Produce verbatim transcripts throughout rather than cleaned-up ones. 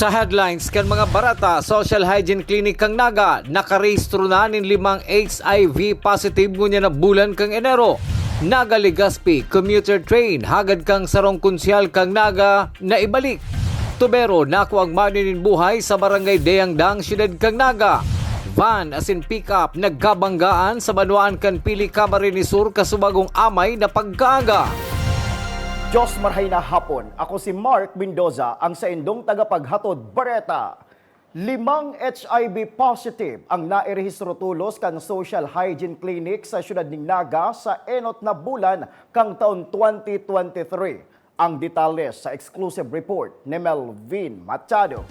Sa headlines kan mga bareta, Social Hygiene Clinic kan Naga nakarehistro na nin limang H I V positive ngunyan na bulan kan Enero. Naga-Legazpi commuter train hagad kan sarong konsyal kan Naga naibalik. Tubero nakuang mayo nin buhay sa Barangay Dayangdang, siyudad kan Naga. Van asin pick-up nagkabanggaan sa banwaan kan Pili, Camarines Sur, kasubagong amay na pagkaaga. Diyos marhay na hapon. Ako si Mark Mendoza, ang saindong tagapaghatod bareta. Limang H I V positive ang nairehistro tolos kan Social Hygiene Clinic sa siyudad nin Naga sa enot na bulan kan taon twenty twenty-three. Ang detalye sa exclusive report ni Melvin Machado.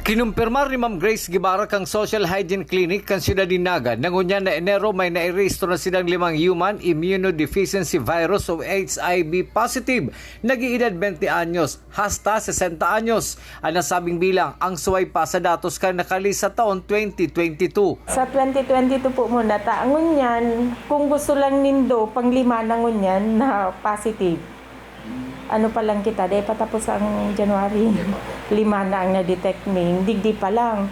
Kinumpirmar ni Ma'am Grace Guevara kan Social Hygiene Clinic kan siyudad nin Naga na ngunyan na Enero may nairehistro na sidang limang human immunodeficiency virus o H I V positive, nag-iidad twenty anyos hasta sesenta anyos. Ang nasabing bilang ang suway pa sa datos kan nakalis sa taon twenty twenty-two. Sa twenty twenty-two po muna ta, ngunyan, kung gusto lang nindo, panglima na ngunyan na positive. Ano pa lang kita, dai pa tapos ang January. Lima na ang na-detect ning, digdi pa lang.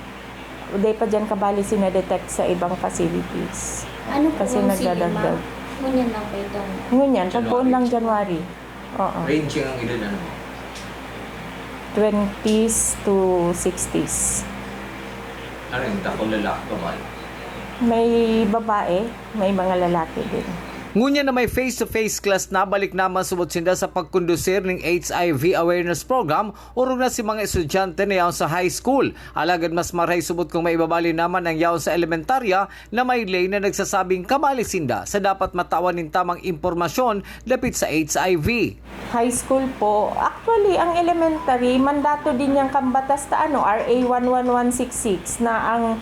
Dai pa diyan kabali si na-detect sa ibang facilities. Ano po Kasi ang sige, nagdadagdag. ma'am? Ngunyan lang po itong Ngunyan, pagbuon lang January. Oo. Ranging ang edad, ano, ma'am? Twenties to sixties. Ano yung dakong lalaki, babae? May babae, may mga lalaki din. Ngunyan na may face-to-face class, nabalik naman subot sinda sa pagkondusir ning H I V awareness program, orog na si mga estudyante na yaon sa high school. Alagad mas maray subot kung maibabali naman ang yaon sa elementarya na may ley na nagsasabing kabali sinda sa dapat matawan nin tamang impormasyon dapit sa H I V. High school po, actually, ang elementary, mandato din yan kan batas ta, ano, R A one one one six six, na ang,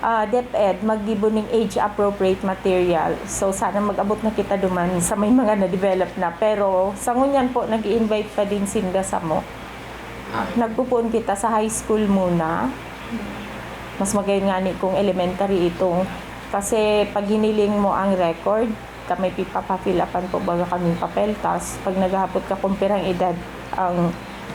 ah, DepEd maggibo ning age-appropriate material. So, sana mag-abot na kita duman sa may mga na-develop na. Pero, sa ngunyan po, nag-i-invite pa din sinda samo. Ah. Nagpupuon kita sa high school muna. Mas magayon ngani kung elementary itong, kasi pag hiniling mo ang record, ka may pipapafill upan po baga kaming papel, tas pag naghahapot ka kung pirang edad ang,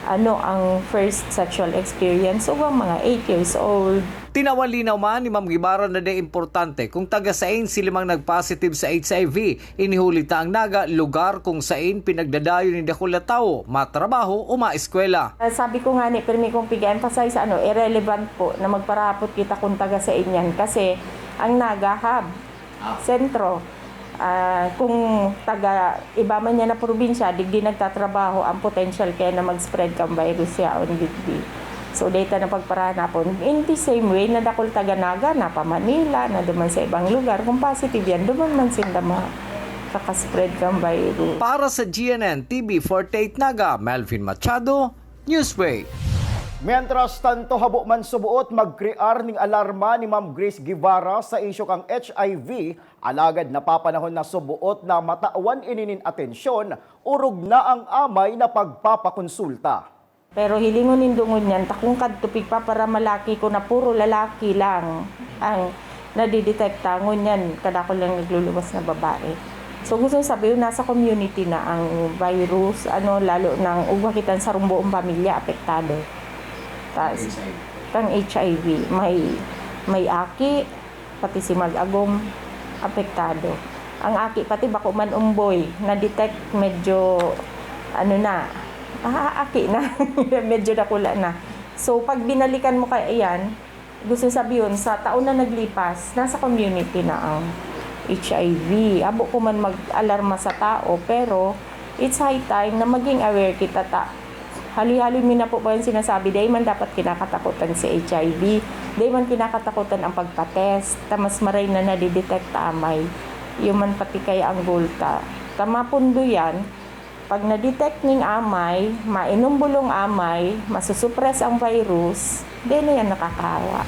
ano, ang first sexual experience, so, ang mga eight years old. Tinawan linaw man ni Ma'am Guevara na dai importante kung taga saen si limang nagpositive sa H I V, ini huli ta ang Naga, lugar kung saen pinagdadayon nin dakul na tawo, matrabaho o maeskwela. Ah, sabi ko ngani, pirmi kong pig-emphasize, ano, irrelevant po na magparahapot kita kung taga saen yan. Kasi ang Naga hub, Ah. sentro. Ah, kung taga iba man yan na probinsya, digdi nagtatrabaho, ang potential kaya na mag-spread kang virus yaon digdi. So, data na pagparanapon. In the same way, na dakul taga Naga, na pa Manila, na duman sa ibang lugar, kung positive yan, duman man sinda makakaspread kang virus. Para sa G N N T V forty-eight Naga, Melvin Machado, Newsbreak. Mientras tanto, habo man suboot magkrear ning alarma ni Ma'am Grace Guevara sa isyu kang H I V, alagad napapanahon na suboot na matawan ini nin atensyon, orog na ang amay na pagpapakonsulta. Pero hilingon nindo ngunyan, ta kung kadto pigpaparamalaki ko na puro lalaki lang ang nadidetekta, ngunyan kadakul lang nagluluwas na babae. So, gusto sabihon, nasa community na ang virus, ano, lalo nang ugwa kitang sarong buong pamilya apektado. Tas, H I V. Kang H I V, may, may aki, pati si mag-agom, apektado. Ang aki pati bako man umboy, na-detect medyo, ano na, ah, aki na, medyo dakula na. So, pag binalikan mo kaya yan, gusto sabihon, sa taon na naglipas, nasa community na ang H I V. Abo ko man mag-alarma sa tao, pero it's high time na maging aware kita ta. Haloy-haloy mi na po ba yung sinasabi, dai man dapat kinakatakutan si H I V, dai man kinakatakutan ang pagpa-test, ta mas maray na nadidetect ta amay. Yun man pati kaya ang goal ta. Ta mapundo yan, pag na-detect ning amay, mainom bulong amay, masusuppress ang virus, dai na yan nakakahawa.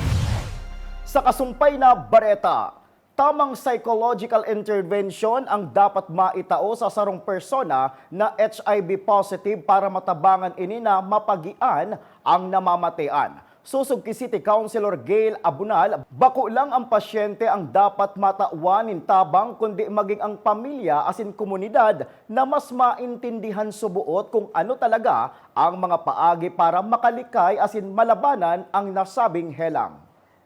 Sa kasumpay na bareta, tamang psychological intervention ang dapat maitao sa sarong persona na H I V positive para matabangan ini na mapagian ang namamatean. Sosog ki City Councilor Gail Abunal, bako lang ang pasyente ang dapat matawan nin tabang kundi maging ang pamilya asin komunidad na mas maintindihan suboot kung ano talaga ang mga paagi para makalikay asin malabanan ang nasabing helang.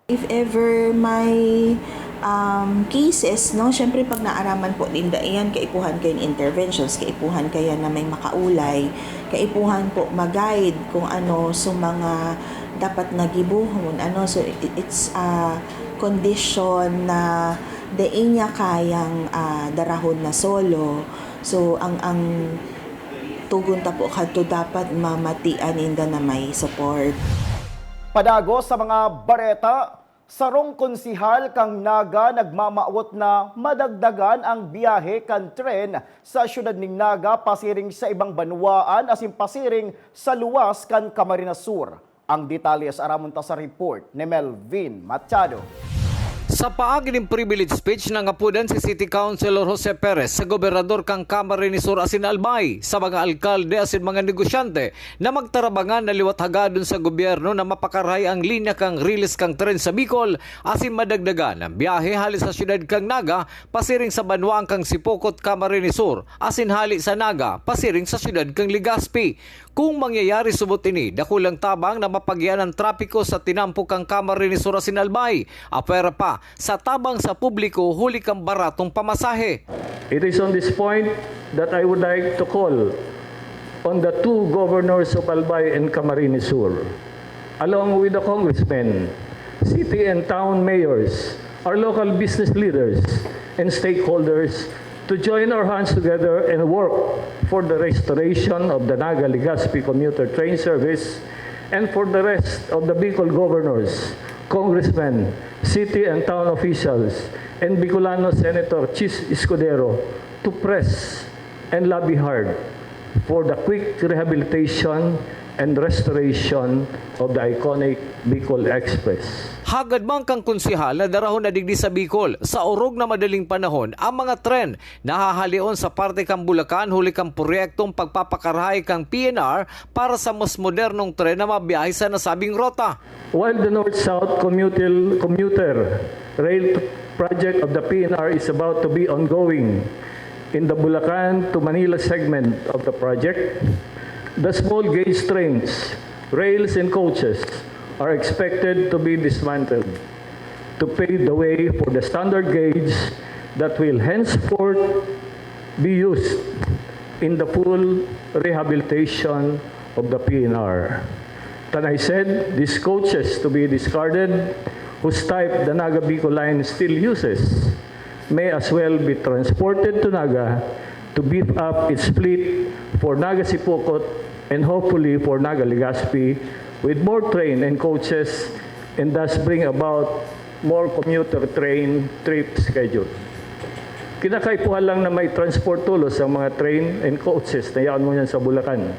If ever may um, cases, no, syempre pag naaraman po ninda iyan, kaipuhan kayan interventions, kaipuhan kayan na may makaulay, kaipuhan po mag-guide kung ano sa mga dapat na gibohon, ano, so i- it's a condition na dai niya kayang ah, darahon na solo. So ang ang tugon ta po kadto dapat mamatian ninda na may support. Padagos sa mga bareta, sarong konsehal kan Naga nagmamawot na madagdagan ang biyahe kan tren sa siyudad nin Naga pasiring sa ibang banwaan asin pasiring sa luwas kan Camarines Sur. Ang detalye aramon ta sa report ni Melvin Machado. Sa paagi nin privilege speech, nangapodan si City Councilor Jose Perez sa gobernador kan Camarines Sur asin Albay, sa mga alkalde asin mga negosyante na magtarabangan na liwat hagadon sa gobyerno na mapakarahay ang linya kan riles kan tren sa Bicol asin madagdagan ang biyahe hale sa siyudad kan Naga pasiring sa banwaan kan Sipocot, Camarines Sur, asin hale sa Naga pasiring sa siyudad kan Legazpi. Kung mangyayari subot ini, dakulang tabang na mapagian ang trapiko sa tinampo kan Camarines Sur asin Albay, apwera pa sa tabang sa publiko huli kan baratong pamasahe. It is on this point that I would like to call on the two governors of Albay and Camarines Sur, along with the congressmen, city and town mayors, our local business leaders, and stakeholders to join our hands together and work for the restoration of the Naga-Legazpi commuter train service and for the rest of the Bicol governors, congressmen, city and town officials, and Bicolano Senator Chiz Escudero to press and lobby hard for the quick rehabilitation and restoration of the iconic Bicol Express. Hagad man kan konsehal na darahon na digdi sa Bicol, sa orog na madaling panahon, ang mga tren na hahaleon sa parte kan Bulacan huli kan proyektong pagpapakarahay kan P N R para sa mas modernong tren na mabiyahe sa nasabing rota. While the North-South commutil- commuter rail project of the P N R is about to be ongoing in the Bulacan to Manila segment of the project, the small gauge trains, rails, and coaches are expected to be dismantled to pave the way for the standard gauge that will henceforth be used in the full rehabilitation of the P N R. Tanay said, these coaches to be discarded, whose type the Naga Bicol Line still uses, may as well be transported to Naga to beef up its fleet for Naga Sipocot and hopefully for Naga Legazpi with more train and coaches, and thus bring about more commuter train trip schedule. Kinakaipuhan lang na may transport tulos ang mga train and coaches na yaon mo yan sa Bulacan,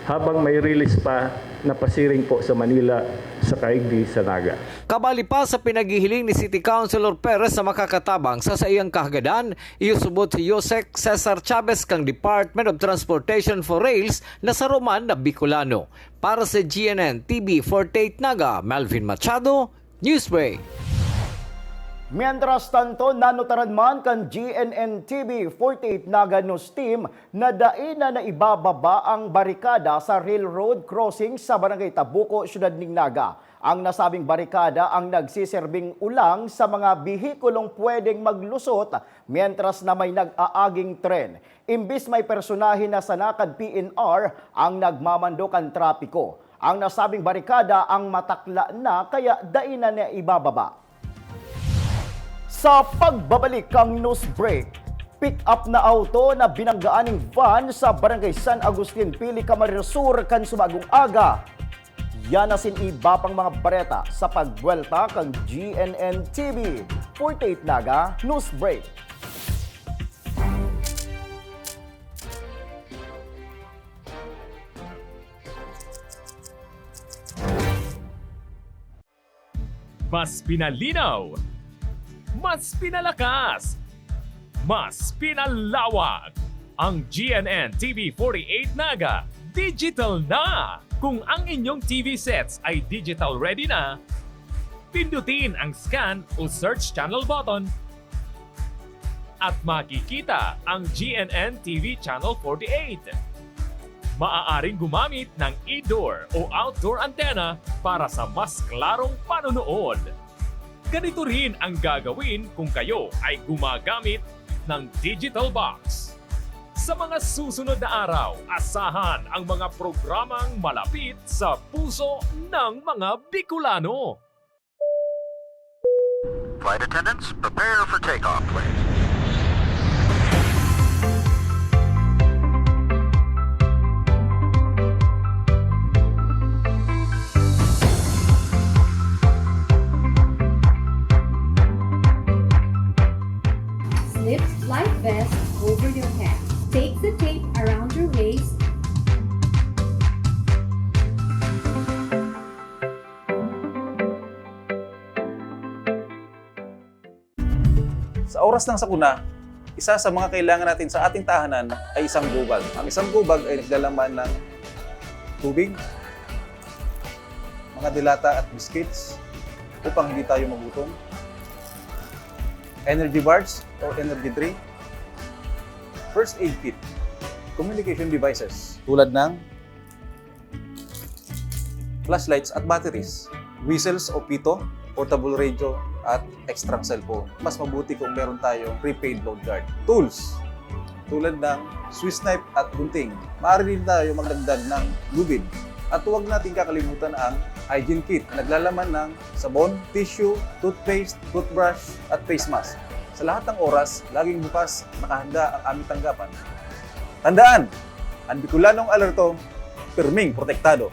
habang may riles pa na pasiring po sa Manila sa kaigdi sa Naga. Kabali pa sa pinaghihiling ni City Councilor Perez sa makakatabang sa saiyang kahagadan, iyo subot si Yosek Cesar Chavez kang Department of Transportation for Rails na saro man na Bicolano. Para sa G N N T V forty-eight Naga, Melvin Machado, Newsbreak. Mientras tanto, nanutaran man kan G N N T V forty-eight Naga News Team na dai na naibababa ang barikada sa railroad crossing sa Barangay Tabuco, Siyudad nin Naga. Ang nasabing barikada ang nagsiserbing ulang sa mga bihikulong pwedeng maglusot mientras na may nag-aaging tren. Imbis may personahe na sana kan P N R ang nagmamando kan trapiko, ang nasabing barikada ang matakla na kaya dai na naibababa. Sa pagbabalik kan news break, pick-up na auto na binanggaan ning van sa Barangay San Agustin, Pili, Camarines Sur kan subagong aga. Yan asin iba pang mga bareta sa pagbuwelta kan G N N T V forty-eight Naga News Break. Mas pinalinaw, mas pinalakas, mas pinalawak. Ang G N N T V forty-eight Naga digital na. Kung ang inyong T V sets ay digital ready na, pindutin ang scan o search channel button at makikita ang G N N T V Channel forty-eight. Maaaring gumamit ng indoor o outdoor antenna para sa mas klarong panonood. Ganito rin ang gagawin kung kayo ay gumagamit ng digital box. Sa mga susunod na araw, asahan ang mga programang malapit sa puso ng mga Bicolano. Flight attendants, prepare for takeoff, please. Slip life vest over your head. Take the tape around your waist. Sa oras ng sakuna, isa sa mga kailangan natin sa ating tahanan ay isang gobag. Ang isang gobag ay naglalaman ng tubig, mga delata at biscuits upang hindi tayo magutom, energy bars or energy drink, first aid kit, communication devices tulad ng flashlights at batteries, whistles o pito, portable radio, at extrang cellphone. Mas mabuti kung meron tayong prepaid load guard. Tools, tulad ng Swiss knife at gunting. Maaari din tayo magdagdag ng lubid. At huwag natin kakalimutan ang hygiene kit na naglalaman ng sabon, tissue, toothpaste, toothbrush, at face mask. Sa lahat ng oras, laging bukas, nakahanda ang aming tanggapan. Tandaan, ang Bicolanong alerto, pirming protektado.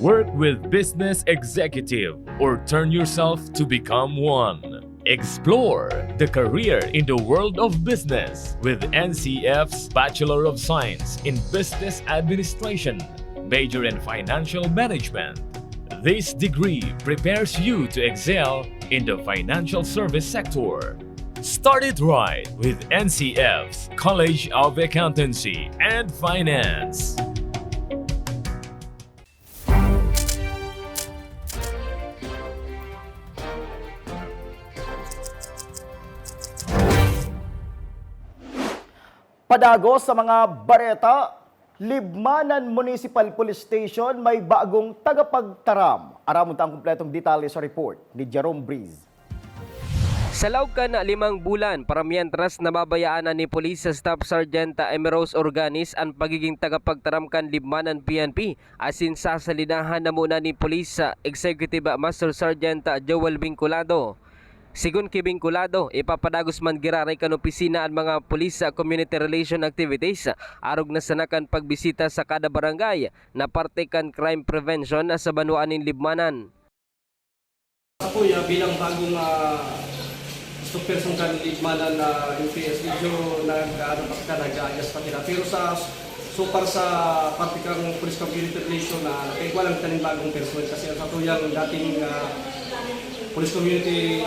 Work with Business Executive or turn yourself to become one. Explore the career in the world of business with N C F's Bachelor of Science in Business Administration, major in Financial Management. This degree prepares you to excel in the financial service sector. Start it right with N C F's College of Accountancy and Finance. Padagos sa mga bareta, Libmanan Municipal Police Station may bagong tagapagtaram. Aramon ta ang kompletong detalye sa report ni Jerome Breeze. Sa laog kan limang bulan, para miyentras nababayaan na ni Police Staff Sergeant Emerose Organis an pagiging tagapagtaram kan Libmanan P N P, asin sasalidahan na muna ni Police Executive Master Sergeant Joel Vinculado. Segun ki Vinculado, ipapadagos man giraray kan opisina an mga Police Community Relation Activities, arog na sana kan pagbisita sa kada barangay na parte kan crime prevention sa banwaan nin Libmanan. Ako, ya, bilang bagong, ah, spokesperson kan Libmanan na M P S, medyo nag-, ano pa kita, nag-a-adjust pa kita. Pero sa, so far sa parte kan Police Community Relation, na nagkaigwa lang kita nin bagong personnel kasi ang satuyang dating, ah, Police Community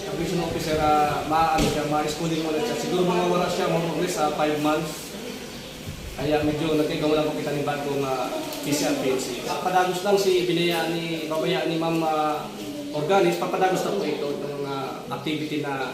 Relation Officer, ah, ma-, ano siya, ma-schooling muna siya. Siguro mga wala siya, more or less, ah, five months. Kaya medyo nagkaiba lang po kita ni bagong, ah, P C R P N C. Padagos lang si binaya ni, babaya ni Ma'am, ah, Organis, papadagos na po ito, itong mga activity na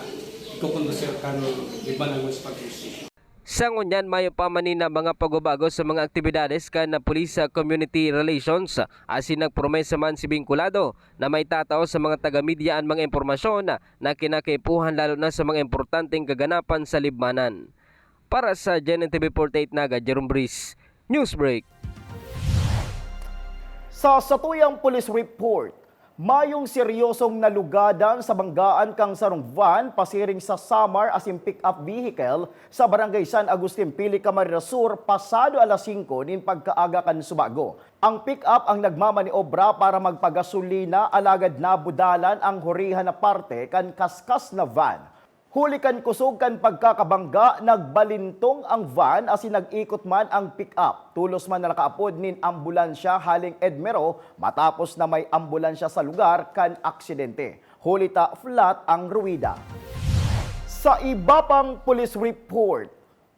ikukondusir kan Libmanan Municipal Police Station. Sa ngunyan, mayo pa man ni na mga pagbabago sa mga aktibidades kan na Police Community Relations, asin nagpromesa man si Vinculado na may tatao sa mga taga-media an mga impormasyon na kinakaipuhan, lalo na sa mga importanteng kaganapan sa Libmanan. Para sa G N N T V forty-eight Naga, Jerome Breeze, Newsbreak. Sa satuyang police report, mayong seryosong nalugadan sa banggaan kan sarong van pasiring sa Samar asin pick-up vehicle sa Barangay San Agustin, Pili, Camarines Sur, pasado alas singko nin pagkaaga kan subago. Ang pick-up ang nagmamaniobra para magpagasolina, alagad nabudalan ang hurihan na parte kan kaskas na van. Huli kan kusog kan pagkakabangga, nagbalintong ang van asin nag-ikot man ang pick-up. Tolos man na nakaapod nin ambulansya haling Edmero matapos na may ambulansya sa lugar kan aksidente. Huli ta flat ang ruwida. Sa iba pang police report,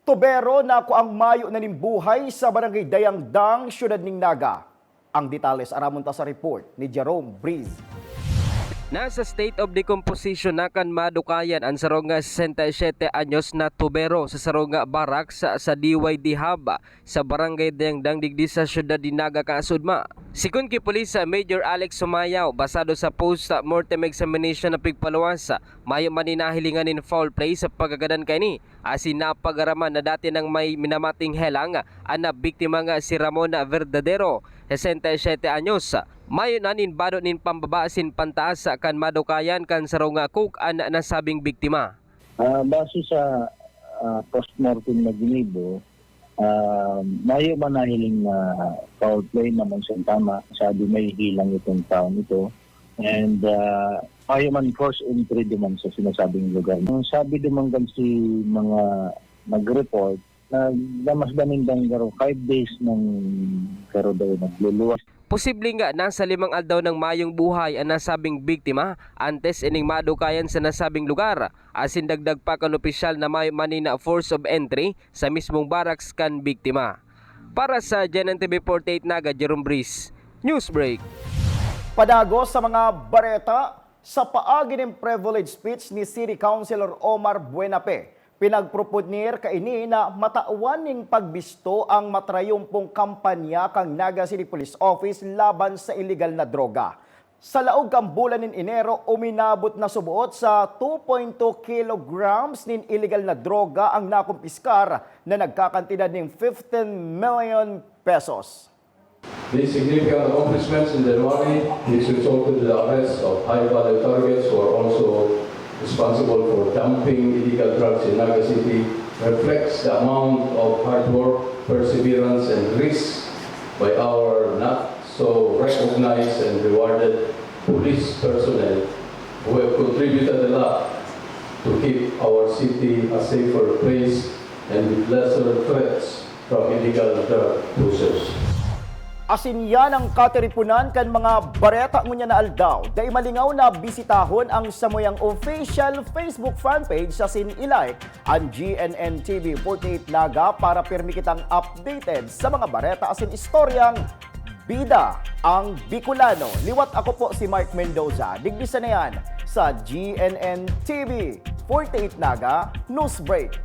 Tubero nakuang mayo na nin buhay sa Barangay Dayangdang, Siyudad nin Naga. Ang detalles aramon ta sa report ni Jerome Breeze. Nasa state of decomposition na kan madukayan an saro nga sesenta y siyete anyos na tubero sa saro nga barracks sa D Y D Hub sa Barangay Dayangdang digdi sa siyudad nin Naga kaasudma. Sigon ki Pulis Major Alex Sumayaw, basado sa post-mortem examination na pigpaluwas, mayo man ni nahilingan nin foul play sa pagkagadan kaini. Asin napagaraman na dati nang may minamating helang an nabiktima nga si Ramon Verdadero, sesenta y siyete anyos. Mayo na nin bado nin pambaba asin pantaas kan madukayan kan saro nga coke an nasabing biktima. Ah, base sa ah, postmortem na ginibo, ah, mayo man nahiling na foul play na man siyang tama. Sabi may hilang itong taon ito. And ah, mayo man forced entry duman sa sinasabing lugar. Ang sabi duman kan si mga nag-report, naglamas daw nin danggaro five days nang garo daw nagluluwas. Posible nga nasa limang aldaw nang mayong buhay an nasabing biktima antes ining madukayan sa nasabing lugar, asin dagdag pa kan opisyal na mayo man nin force of entry sa mismong barracks kan biktima. Para sa G N N T V forty-eight Naga, Jerome Breeze, Newsbreak. Padagos sa mga bareta, sa paagi nin privilege speech ni City Councilor Omar Buenafe, pinagpropon niya kaini na matawan nin pagbisto ang matrayumpong kampanya kan Naga City Police Office laban sa iligal na droga. Sa laog kan bulan nin Enero, uminabot na suboot sa two point two kilograms nin iligal na droga ang nakumpiskar na nagkakantidad nin fifteen million pesos. These significant accomplishments in January, which resulted in the arrest of high-value targets who are also responsible for dumping illegal drugs in Naga City, reflects the amount of hard work, perseverance, and risk by our not so recognized and rewarded police personnel who have contributed a lot to keep our city a safer place and with lesser threats from illegal drug pushers. Asin yan ang katiriponan kan mga bareta ngunyan na aldaw. Dai malingaw na bisitahon ang samuyang official Facebook fanpage asin i-like an G N N T V forty-eight Naga para pirmi kitang updated sa mga bareta asin istoryang bida ang Bicolano. Liwat ako po si Mark Mendoza. Digdi sa na yan sa G N N T V forty-eight Naga News Break.